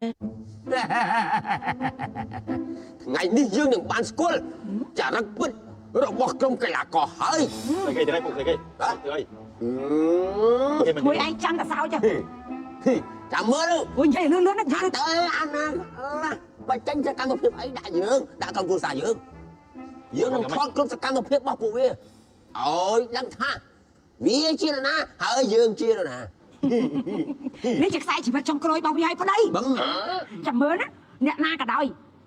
ថ្ងៃនេះយើងនឹងបានស្គាល់ចរិតពិតរបស់ក្រុមកីឡាករហើយ ស្អីគេទៅពុកស្អីគេទៅអីគេមិន មួយឯងចាំតែសោច ចាំមើល អូយនិយាយលឿនលឿនណាស់ ទៅអាណាបើចេញសកម្មភាពអីដាក់យើងដាក់ក្រុមគ្រួសារយើងយើងនឹងថតគ្រប់សកម្មភាពរបស់ពួកវាឲ្យដឹងថាវាជានរណាហើយយើងជានរណា នេះជាខ្សែជីវិតចុងក្រោយរបស់វាឲ្យប្តី បឹង ចាំមើលណាអ្នកណាក៏ដោយ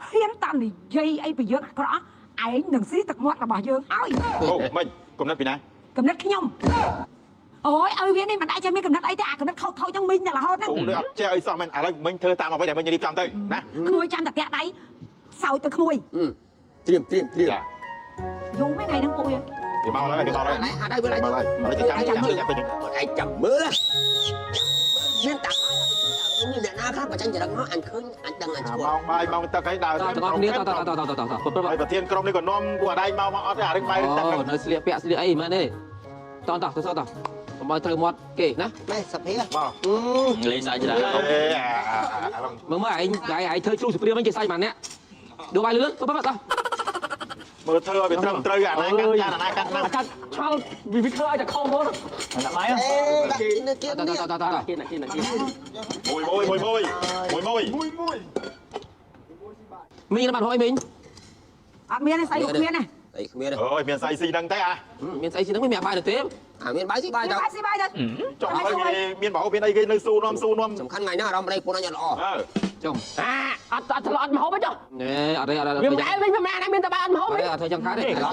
ហ៊ានតាមនិយាយអីពីយើងអាក្រក់ឯងនឹងស៊ីទឹកមាត់របស់យើងហើយ អូមិញកំណត់ពីណា កំណត់ខ្ញុំអូយឲ្យវានេះមិនអាចចេះមានកំណត់អីទេអាកំណត់ខូចខូចហ្នឹងមីងតែរហូតហ្នឹង ពូនេះអត់ចេះអីសោះមែនឥឡូវមិញធ្វើតាមអ្វីដែលមិញរៀបចំទៅណា ក្មួយចាំតែតាក់ដៃសោចទៅក្មួយ ត្រៀមត្រៀមត្រៀម ចា យូរមែនថ្ងៃហ្នឹងពួកវា គេមកហើយគេមកហើយ អត់ហើយ មកហើយឥឡូវចាំចាំចាំទៅ ឯងចាំមើលមានតាមានអ្នកណាខ្លះបញ្ចេញចរិតមកអញឃើញអញដឹងអញស្គាល់ ម៉ោងបាយម៉ោងទឹកអីដើរ តទាំងអស់គ្នាតតតតតតតត ហើយប្រធានក្រុមនេះក៏នាំពួកអដែងមកមកអត់ទេអារឿងបាយរឿងទឹក អូនៅស្លៀកពាក់ស្លៀកអីមែនទេតតតតតកុំឲ្យត្រូវមាត់គេណា ម៉ែសភា មក លេងសាច់ច្រើន អេអាឡង មើលមើលឯងឯងធ្វើជ្រុះសុព្រាវិញគេសាច់បានអ្នកដូរបាយលឿនទៅត មើលធ្វើឲ្យវាត្រឹមត្រូវអាណាកាន់អាណាកាន់ណា អាចារ្យឆាល់វិវិធ្វើឲ្យតែខំហ្មង ដាក់បាយ អេដាក់នេះគេ តត នេះ តតត គេណាគេណាគេ មួយមួយមួយមួយមួយមួយមួយ មីងបានហុយមីង អត់មានទេស្អីក៏គ្មានដែរ អីគ្មានទេ អូយមានស្អីស៊ីដឹងទេអា មានស្អីស៊ីហ្នឹងមានបាយទេ អាមានបាយស៊ីបាយទៅ បាយស៊ីបាយទៅ ចុះហើយគេមានបោមានអីគេនៅស៊ូនាំស៊ូនាំ សំខាន់ថ្ងៃហ្នឹងអារម្មណ៍ប្តីប្រពន្ធអញអត់ល្អ អើ ចុង អាអត់អត់ធ្លាប់អត់មហូបទេចុះ ណែអត់ទេអត់ទេ វាមិនដែរវិញមិនដែរមានតែបាយអត់មហូប អត់ ទេ ទេអត់ធ្វើចឹងខាតទេ ស៊ីកាត់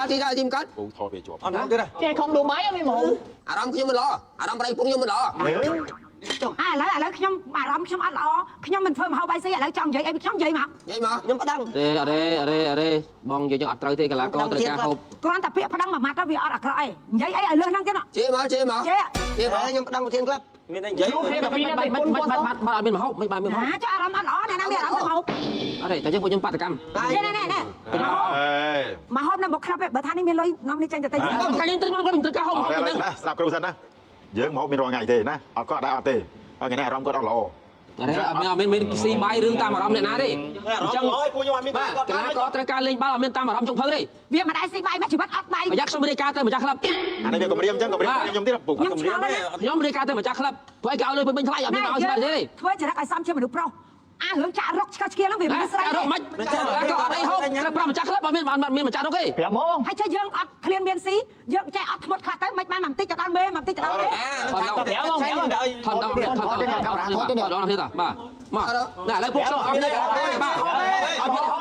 ស៊ីកាត់ស៊ីកាត់ ពូថតវាជាប់ អត់ទៀត ចេះខំដូរបាយអត់មានមហូប អារម្មណ៍ខ្ញុំមិនល្អអារម្មណ៍ប្តីប្រពន្ធខ្ញុំមិនល្អ អាឥឡូវឥឡូវខ្ញុំអារម្មណ៍ខ្ញុំអត់ល្អខ្ញុំមិនធ្វើមហូបបាយស៊ីឥឡូវចង់និយាយអីខ្ញុំនិយាយមក និយាយមក ខ្ញុំប្តឹង ទេអត់ទេអត់ទេអត់ទេបងនិយាយចឹងអត់ត្រូវទេកីឡាករត្រូវការហូប គ្រាន់តែពាក្យប្តឹងមួយម៉ាត់ទៅវាអត់អាក្រក់អីនិយាយអីឲ្យលើសហ្នឹងទៀត ជេរមកជេរមក ចេះ ជេរមក ខ្ញុំប្តឹងប្រធានក្លឹប មានតែនិយាយ ជួបគ្នាតែពីរនាក់ មិន តែពុន មិន ពុន បាត់បាត់អត់មានមហូបមិនបានមានមហូប ណាចុះអារម្មណ៍អត់ល្អអ្នកណាមានអារម្មណ៍ទៅហូប អត់ទេតែចឹងពួកខ្ញុំបាតកម្ម នេះនេះនេះ អេ មកហូបនៅមុខក្លឹបឯងបើថានេះមានលុយនាំនេះចេញទៅទិញ កាលនេះត្រូវត្រូវការហូប អត់ទេណាស្ដាប់គ្រូសិនណាយើងមកមានរាល់ថ្ងៃទេណាអត់គាត់ដែរអត់ទេហើយថ្ងៃនេះអារម្មណ៍គាត់អត់ល្អ អត់ទេអត់មានអត់មានមានស៊ីបាយរឿងតាមអារម្មណ៍អ្នកណាទេ អញ្ចឹងអើយពួកខ្ញុំអត់មាន បាទកីឡាករត្រូវការលេងបាល់អត់មានតាមអារម្មណ៍ចុងភៅទេ វាមិនដែរស៊ីបាយមកជីវិតអត់បាយ ប្រយ័ត្នខ្ញុំរាយការណ៍ទៅម្ចាស់ក្លឹប អានេះវាគម្រាមអញ្ចឹងគម្រាមខ្ញុំទៀតពុក ខ្ញុំឆ្ងល់ណាស់ ខ្ញុំរាយការណ៍ទៅម្ចាស់ក្លឹបព្រោះឯងគេឲ្យលុយពេញថ្លៃអត់មានឲ្យស្បាត់ទេ ធ្វើចរិតឲ្យសមជាមនុស្សប្រុសអារឿងចាក់រុកឆ្កឹះឆ្កៀលហ្នឹងវាមិនស្រី រកមិនក៏អត់អីហូបត្រូវប្រាប់ម្ចាស់ក្លឹបអត់មានអត់មានម្ចាស់រកទេ 5ម៉ោង ហើយចេះយើងអត់ឃ្លានមានស៊ីយើងចេះអត់ធ្មត់ខ្លះទៅមិនបានបន្តិចទៅដល់មេបន្តិចទៅដល់មេ 5ម៉ោង5ម៉ោង ថតដល់ថតដល់ថតដល់នេះតាបាទមកណែឥឡូវពួកខ្ញុំអត់មានបាទអត់មានហូប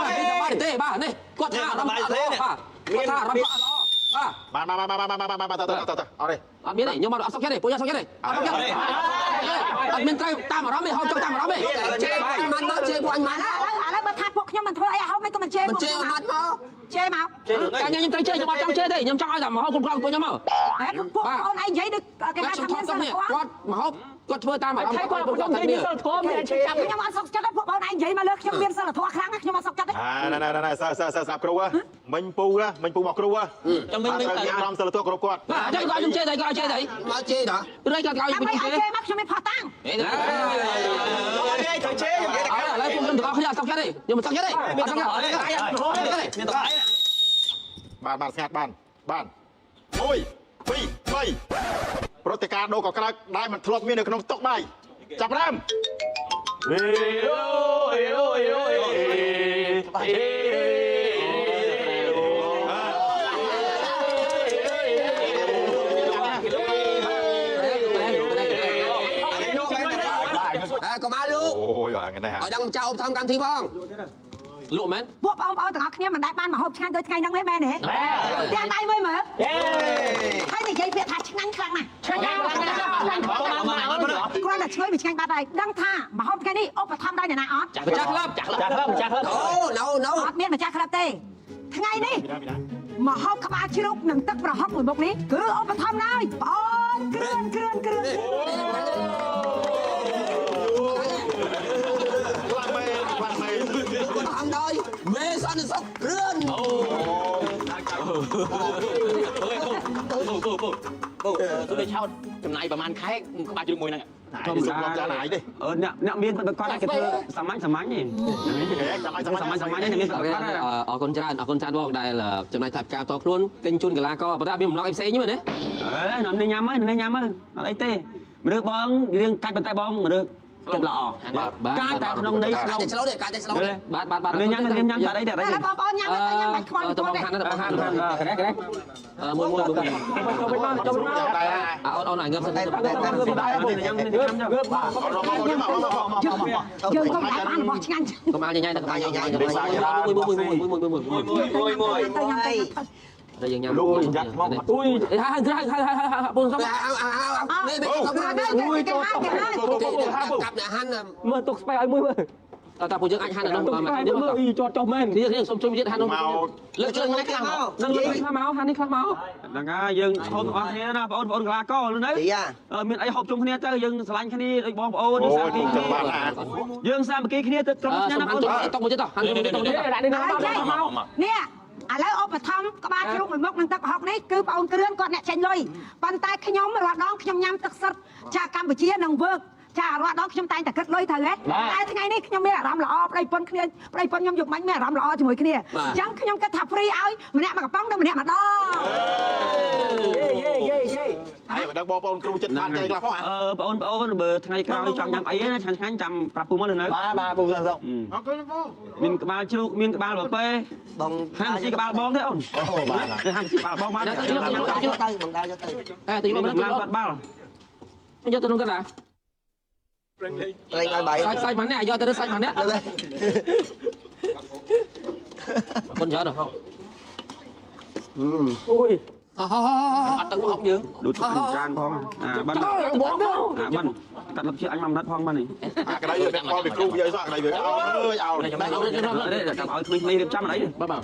ទេទេបាទនេះគាត់ថាអារម្មណ៍អត់ល្អបាទគាត់ថាអារម្មណ៍អត់ល្អបាទ បានបានបានបានបានបានទៅទៅទៅអត់ទេ អត់មានទេខ្ញុំអត់សុខចិត្តទេពួកខ្ញុំសុខចិត្តទេអត់សុខចិត្តអត់មានត្រូវតាមអារម្មណ៍ទេហូបចុះតាមអារម្មណ៍ទេ ជេរពួកអញមិនមកជេរពួកអញមិន ឥឡូវឥឡូវបើថាពួកខ្ញុំមិនធ្វើអីឲ្យហូបមិនក៏មិនជេរ មិនជេរអត់មក ជេរមក កាញខ្ញុំត្រូវជេរខ្ញុំអត់ចង់ជេរទេខ្ញុំចង់ឲ្យតែមហូបគ្រប់គ្រាន់ពួកខ្ញុំមក ហេពួកអូនឯងនិយាយដូចគេហៅ ខ្ញុំ ថាមាន ថតទៅនេះ សិលធម៌ គាត់មហូបគាត់ធ្វើតាមអារម្មណ៍ ថៃគាត់ខ្ញុំនិយាយមានសិលធម៌មានឈឺចាប់ ខ្ញុំអត់សុខចិត្តទេពួកបងឯងនិយាយមកលើខ្ញុំមានសិលធម៌ខ្លាំងណាស់ខ្ញុំអត់សុខចិត្តទេ អាណែណែណែសើសើសើស្ដាប់គ្រូមិញពូណាមិញពូមកគ្រូ ចាំមិញមិញ ត្រូវមានអារម្មណ៍សិលធម៌គ្រប់គាត់ បាទអញ្ចឹងគាត់ខ្ញុំជេរតែគាត់ជេរតែ មកជេរតើ ឬគាត់ឲ្យ ដើម្បី ខ្ញុំជេរ ឲ្យជេរមកខ្ញុំមានផុសតាំង ឥត្រូវជេរឥឡូវពួកខ្ញុំទាំងអស់គ្នាអត់សុខចិត្តទេខ្ញុំមិនសុខចិត្តទេអត់សុខចិត្តអត់សុខចិត្តទេ មានតបាយ បានបានស្ងាត់បានបាន1 2 3ព្រឹត្តិការណ៍ដូរកក្រើកដែលមិនធ្លាប់មាននៅក្នុងតុបាយចាប់ដើម អេអូអេអូអេអូអេ អើកុំឲ្យលោក អូយអាថ្ងៃនេះ ឲ្យដឹងម្ចាស់ឧបត្ថម្ភកម្មវិធីផង លក់មែន ពួកបងប្អូនទាំងអស់គ្នាមិនដែលបានមកហូបឆ្ងាញ់ដូចថ្ងៃហ្នឹងទេមែនទេទាំងដៃមួយមើលហើយនិយាយពាក្យថាឆ្ងាញ់ខ្លាំងណាស់ ឆ្ងាញ់ឆ្ងាញ់ឆ្ងាញ់ គ្រាន់តែឈ្ងុយវាឆ្ងាញ់បាត់ហើយដឹងថាមកហូបថ្ងៃនេះឧបត្ថម្ភដោយអ្នកណាអត់ ម្ចាស់ក្លឹប ចាស់ក្លឹបចាស់ក្លឹប អូណូណូ អត់មានម្ចាស់ក្លឹបទេថ្ងៃនេះមកហូបក្បាលជ្រូកនិងទឹកប្រហុកមួយមុខនេះគឺឧបត្ថម្ភដោយបងអូនគ្រឿនគ្រឿនគ្រឿន ខ្លាំងមែនខ្លាំងមែន ឧបត្ថម្ភដោយមេសន្តិសុខគ្រឿន ពូពូពូពូទូទៅឆោតចំណាយប្រហែលខែក្បាលជ្រុងមួយហ្នឹង ធម្មតា ចាណាយទេ អឺអ្នកអ្នកមានប្រកបគេធ្វើសាមញ្ញសាមញ្ញទេ សាមញ្ញ សាមញ្ញសាមញ្ញអ្នកមានប្រកប អរគុណច្រើនអរគុណច្រើនបងដែលចំណាយថវិកាផ្ទាល់ខ្លួនទិញជូនកីឡាករប៉ុន្តែមានបំណងអីផ្សេងទេមែនទេ អេនំនេះញ៉ាំហើយនេះញ៉ាំហើយអត់អីទេមនុស្សបងរឿងកាច់ប៉ុន្តែបងមនុស្សចិត្តល្អកាច់តែក្នុងន័យ កាច់តែឆ្លូទេកាច់តែឆ្លូទេ បាទបាទបាទ នេះញ៉ាំនេះញ៉ាំតែអីតែអី តែបងប្អូនញ៉ាំទៅញ៉ាំបាច់ខ្វល់ តបងហាន់តបងហាន់ ក្រែក្រែ មួយមួយមួយ ចូលមកចូលមក ដែរ អូនអូនឲ្យងើបសិន ញ៉ាំញ៉ាំញ៉ាំ យើងក៏មិនបានរបស់ឆ្ងាញ់ កុំឲ្យញ៉ៃញ៉ៃកុំឲ្យញ៉ៃញ៉ៃមួយមួយមួយមួយមួយមួយ មួយមួយ ទៅញ៉ាំទៅ តែយើងញ៉ាំ លូយ៉ាក់មកអុយ ហើយហើយហើយហើយបងសុំ អោអោអោនេះនេះ អូយចូលទៅ កាប់អ្នកហាន់ មើលទុកស្បែកឲ្យមួយមើល តើពួកយើងអាចហាន់នៅ ទុកស្បែក នោះ មើលអ៊ីជាប់ចុះមែន គ្នាគ្នាសុំជួយទៀតហាន់នោះលើកជើងនេះខ្លះមក នឹងលើកខ្លះមកហាន់នេះខ្លះមកហ្នឹងហើយយើងហូបទាំងអស់គ្នាណាបងប្អូនកីឡាករនៅមានអីហូបជុំគ្នាទៅយើងស្រឡាញ់គ្នាដូចបងប្អូន អូ សាមគ្គី យ គ្នា ចាំបានណា យើងសាមគ្គីគ្នាទៅត្រង់ សុំ ណា ហាន់តុកមួយទៀតតោះហាន់មួយទៀតតុកមួយទៀត ដាក់នេះមកមក នេះឥឡូវឧបត្ថម្ភក្បាលជ្រូកមួយមុខនិងទឹកប្រហុកនេះគឺបងអូនគ្រឿនគាត់អ្នកចេញលុយប៉ុន្តែខ្ញុំរាល់ដងខ្ញុំញ៉ាំទឹកសុទ្ធចាកម្ពុជានឹងវើកចារាល់ដងខ្ញុំតែងតែគិតលុយត្រូវហ៎តែថ្ងៃនេះខ្ញុំមានអារម្មណ៍ល្អប្តីប៉ុនគ្នាប្តីប៉ុនខ្ញុំយកបាញ់មានអារម្មណ៍ល្អជាមួយគ្នាអញ្ចឹងខ្ញុំគិតថា free ឲ្យម្នាក់មួយកំប៉ុងនិងម្នាក់ម្ដង យេយេយេយេ ហើយមិនដឹងបងប្អូនគ្រូចិត្តបានใจខ្លះផង អឺបងប្អូនបើថ្ងៃក្រោយចង់ញ៉ាំអីណាឆ្ងាញ់ឆ្ងាញ់ចាំប្រាប់ពូមកនៅ បាទបាទពូសុំ អរគុណពូ មានក្បាលជ្រូកមានក្បាលបពេ បង ហាមស៊ីក្បាលបងទេអូន អូបាទ ហាមស៊ីក្បាលបងបាន យកទៅបងដើរយកទៅ អេទៅយក មាន មក កម្លាំងគាត់បាល់ យកទៅនោះគាត់ណា ប្រេងឲ្យបាយ សាច់សាច់ម៉ានេះយកទៅសាច់ម៉ានេះអរគុណច្រើនហ៎ អូយ អត់ទៅអុកយើង ដូចទុកចានផងអាបាន បង អាបានកាត់លឹបជាអញមកម្រិតផងបាននេះ អាក្តីវាពាក់ព័ន្ធពីគ្រូវាអីសោះអាក្តីវាអោអើយអោ ចាំឲ្យក្មេងៗរៀបចំអី បាទបាទ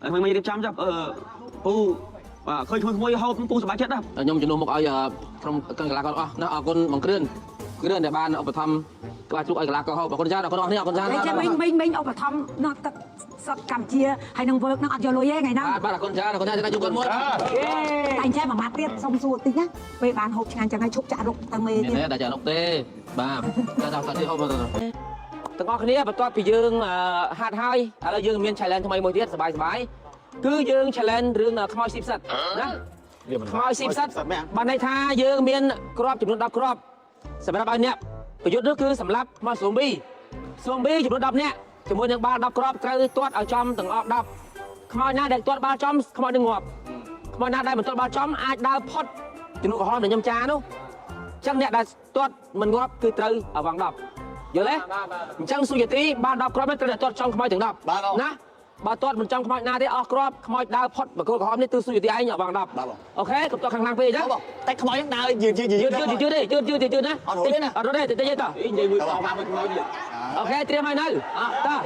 ក្មេងៗរៀបចំចាប់អឺពូបាទឃើញក្មេងៗហូបពូសប្បាយចិត្តណា ខ្ញុំជំនួសមកឲ្យក្រុមកីឡាករអស់ណាអរគុណបងគ្រឿនគ្រឿនដែលបានឧបត្ថម្ភក្បាលជ្រូកឲ្យកីឡាករហូបអរគុណច្រើនអរគុណអរគ្នាអរគុណច្រើន តែមិញមិញមិញឧបត្ថម្ភនោះទឹកសុទ្ធកម្ពុជាហើយនឹងវើកនឹងអត់យកលុយទេថ្ងៃហ្នឹង បាទបាទអរគុណច្រើនអរគុណច្រើនជួបគាត់មួយ តែអញ្ចឹងមួយម៉ាត់ទៀតសុំសួរតិចណាពេលបានហូបឆ្ងាញ់ចឹងហើយឈប់ចាក់រុកទៅមេ មាន ទៀត ទេតែចាក់រុកទេបាទតែដល់តែហូបទាំងអស់គ្នាបន្ទាប់ពីយើងហាត់ហើយឥឡូវយើងមាន challenge ថ្មីមួយទៀតសប្បាយសប្បាយគឺយើង challenge រឿងខ្មោចស៊ីផ្សិតណាខ្មោចស៊ីផ្សិតបានន័យថាយើងមានគ្រាប់ចំនួន10គ្រាប់សម្រាប់ឲ្យអ្នកប្រយុទ្ធនោះគឺសម្រាប់ខ្មោចសូមប៊ីសូមប៊ីចំនួន10នាក់ជាមួយនឹងបាល់10គ្រាប់ត្រូវទាត់ឲ្យចំទាំងអស់10ខ្មោចណាដែលទាត់បាល់ចំខ្មោចនឹងងាប់ខ្មោចណាដែលមិនទាត់បាល់ចំអាចដើរផុតជំនួសក្រហមដែលខ្ញុំចានោះចឹងអ្នកដែលទាត់មិនងាប់គឺត្រូវអវង10យល់ទេអញ្ចឹងសុយទីបាន10គ្រាប់ត្រូវតែទាត់ចំខ្មោចទាំង10ណាបើទាត់មិនចំខ្មោចណាទេអស់គ្រាប់ខ្មោចដើរផុតបកគោក្រហមនេះគឺសុយទីឯងអវង10អូខេកុំទាត់ខាងឡាំងពេកណា បងតែខ្មោចហ្នឹងដើរយឺតយឺតយឺ យឺតយឺតយឺតទេយឺតយឺតយឺតណា អត់រត់ទេណា អត់រត់ទេតិចទេតោះ និយាយមួយខ្មោចមួយខ្មោច អូខេត្រៀមហើយនៅតោះ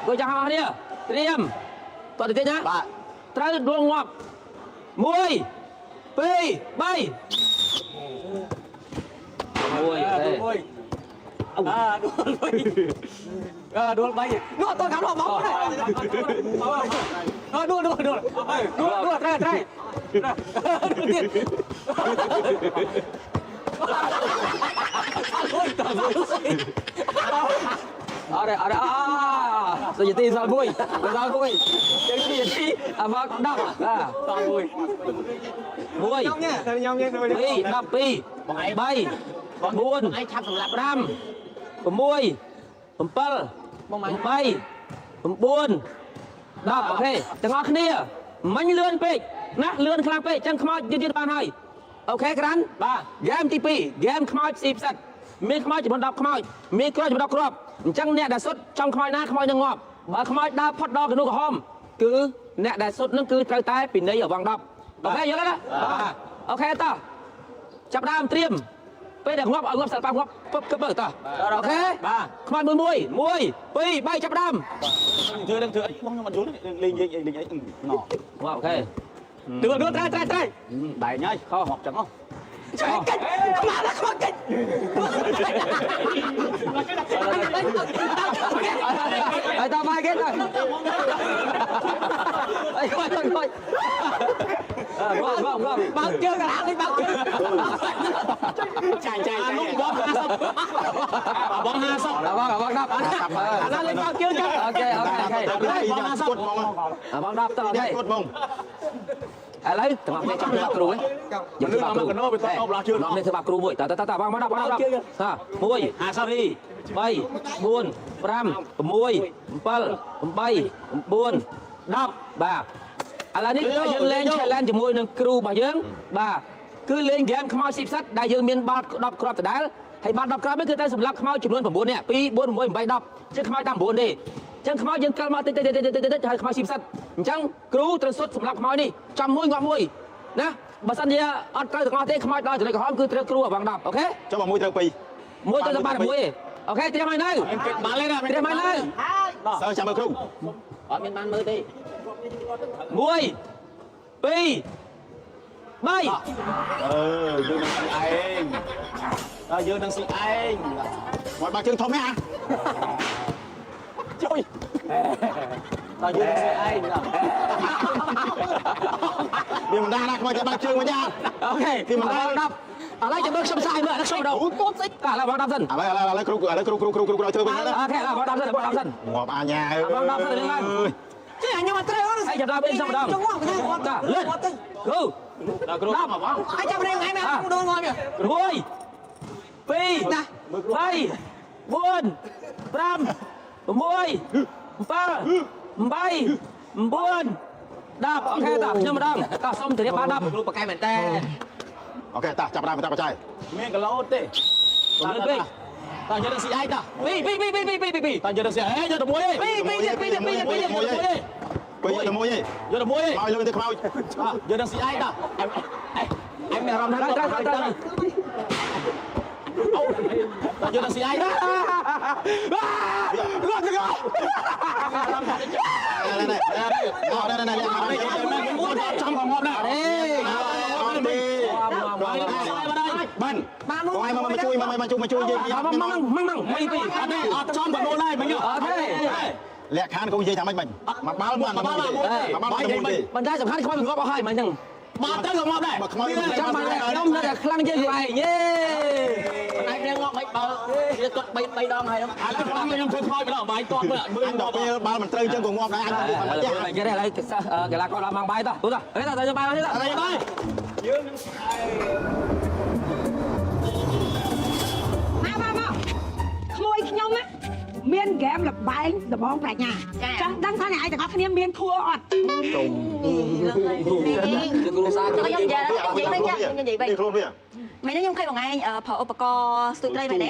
គួយចាំអស់គ្នាត្រៀមតោះតិចណា បាទ ត្រូវដួងងាប់1 2 3 1អូខេ អាដួលបីអាដួលបីនោះអត់តកាំមកទេអដួលដួលដួលដួលដួលត្រែត្រែដួលទៀត អរអរអាសុយទីសល់មួយសល់មួយចឹងទីអវង10បាទ សល់មួយ 1 ញ៉ាំញ៉ាំញ៉ាំញ៉ាំ 2 12 3 4 ឯងឆាប់សម្លាប់ 5 6 7 8 9 10អូខេទាំងអស់គ្នាមិញលឿនពេកណាលឿនខ្លាំងពេកចឹងខ្មោចយឺតយឺតបានហើយអូខេក្រាន់បាទហ្គេមទី2ហ្គេមខ្មោចស៊ីផ្សិតមានខ្មោចចំនួន10ខ្មោចមានគ្រាប់ចំនួន10គ្រាប់អញ្ចឹងអ្នកដែលសុទ្ធចំខ្មោចណាខ្មោចនឹងងាប់បើខ្មោចដើរផុតដល់កនុក្រហមគឺអ្នកដែលសុទ្ធនឹងគឺត្រូវតែពិន័យអវង10អូខេយល់ទេណាបាទអូខេតោះចាប់ដើមត្រៀមពេលដែលងាប់ឲ្យងាប់សិល្បៈងាប់ពឹបគឹបទៅតោះអូខេ បាទ ខ្មោចមួយមួយ1 2 3ចាប់ដើម ធ្វើនឹងធ្វើអីបងខ្ញុំអត់យល់លេងលេងលេងអីណ ងាប់អូខេ ដួលដួលត្រែត្រែត្រែ បែងហើយខោហប់ចឹងហ៎ កិច្ចខ្មៅណាខ្មៅកិច្ច ហើយតបាយគេទៅអីគាត់គាត់គាត់ងាប់ងាប់ងាប់ បើកជើងកន្លងនេះបើកជើងចាញ់ចាញ់អានោះបង50 បង50 បងបង10 អាណាលេងបើជើងចឹង OK OK OK បង50គាត់ហ្មង បង10តោះ នេះគាត់ហ្មង ឥឡូវទាំងអស់គ្នាចង់ធ្វើបាបគ្រូហ៎យើងធ្វើបាបគ្រូនេះធ្វើបាបគ្រូមួយតតតបង10បង10ហា1 2 3 4 5 6 7 8 9 10បាទឥឡូវនេះគឺយើងលេង challenge ជាមួយនឹងគ្រូរបស់យើងបាទគឺលេងហ្គេមខ្មោចស៊ីផ្សិតដែលយើងមានបាល់10គ្រាប់ដដែលហើយបាល់10គ្រាប់នេះគឺតែសម្រាប់ខ្មោចចំនួន9នាក់2 4 6 8 10ជាខ្មោចតាម9ទេចឹងខ្មោចយើងកិលមកតិចតិចតិចតិចតិចហើយខ្មោចស៊ីផ្សិតអញ្ចឹងគ្រូត្រូវសុទ្ធសម្រាប់ខ្មោចនេះចំមួយងាប់មួយណាបើសិនជាអត់ត្រូវទាំងអស់ទេខ្មោចដល់ចំណុចក្រហមគឺត្រូវគ្រូឲ្យបង10 OK ចុះមកមួយត្រូវពីរ មួយទៅបានមួយ OK ត្រៀមហើយនៅ បានលេងណា ត្រៀមហើយនៅ សើចាំមើលគ្រូ អត់មានបានមើលទេ1 2 3 អឺយើងនឹងស៊ីឯងដល់យើងនឹងស៊ីឯង មកបើជើងធំហ៎ ជួយដល់យើងនឹងស៊ីឯង វាមិនដែរណាខ្មោចតែបើជើងវិញណា OK វាមិនដែរ 10ឥឡូវចាំមើលខ្ញុំសាយមើលអានេះខ្ញុំម្ដងឥឡូវបង10សិន ឥឡូវឥឡូវឥឡូវគ្រូឥឡូវគ្រូគ្រូគ្រូគ្រូឲ្យធ្វើវិញណា OK ឥឡូវបង10សិនបង10សិន ងាប់អាញាអើយ បង10សិនឡើង ចេះខ្ញុំអត់ត្រូវ ហើយចាំដល់ពេលខ្ញុំម្ដង ចង់ងាប់ទៅងាប់ តាលឿន ទៅ គ្រូ ដល់គ្រូមកបង ឲ្យចាប់រៀងឯងមកដួលងាប់ 1 2 ណា 3 4 5 6 7 8 9 10 OK តាខ្ញុំម្ដងតាសុំធានាបាន10 គ្រូប្រកែមែនតើ OK តាចាប់ដើមតាបច្ច័យ មានគីឡូទេ លឿនពេក តើយើងនឹងស៊ីឯងតា 2 2 2 2 2 2 2 តើយើងនឹងស៊ីឯងយកទៅមួយឯង 2 2 2 2 2 2 2 ពីរទៅមួយឯង យកទៅមួយឯង មកលឿនទៅខ្មោច យើងនឹងស៊ីឯងតាអញមានអារម្មណ៍ថា ត្រូវត្រូវត្រូវ តើយើងនឹងស៊ីឯងណា រត់ទៅកណែណែណែណែណែ ចំក៏ងាប់ដែរ អេ អត់ទេបានបានបងឯងមកជួយមកមកជួយមកជួយយើង មកមកមកមក1 2 អត់ទេអត់ចំក៏ដួលដែរមិញ អត់ទេ លក្ខខណ្ឌគូនិយាយថាម៉េចមិញមកបាល់មកមកបាល់មកបាល់មួយទេ ប៉ុន្តែសំខាន់ខ្មោចងាប់អស់ហើយមិញហ្នឹង បាទទៅក៏ងាប់ដែរ បើខ្មោច ចាំបានខ្ញុំនៅតែខ្លាំងជាងខ្លួនឯងយេ ឯងងាប់មិនបើវាគាត់3 3ដងហើយ ឥឡូវខ្ញុំធ្វើខ្មោចម្ដងបាយទាត់មើលមើល អញដល់ពេលបាល់មិនត្រូវអញ្ចឹងក៏ងាប់ដែរអញមិនចេះ គេឥឡូវកីឡាករដល់ម៉ោងបាយតោះទូតោះហេតោះទៅបាយមកនេះតោះ អីបាយ មកមកមកក្មួយខ្ញុំណាមានហ្គេមលបែងដបងប្រាជ្ញាចង់ដឹងថាអ្នកឯងទាំងអស់គ្នាមានខួរអត់ គឺគ្រូសា ខ្ញុំនិយាយនិយាយវិញចាខ្ញុំនិយាយវិញ ខ្លួនវា មែនទេខ្ញុំឃើញបងឯងប្រើឧបករណ៍ស្ទូចត្រីមែនទេ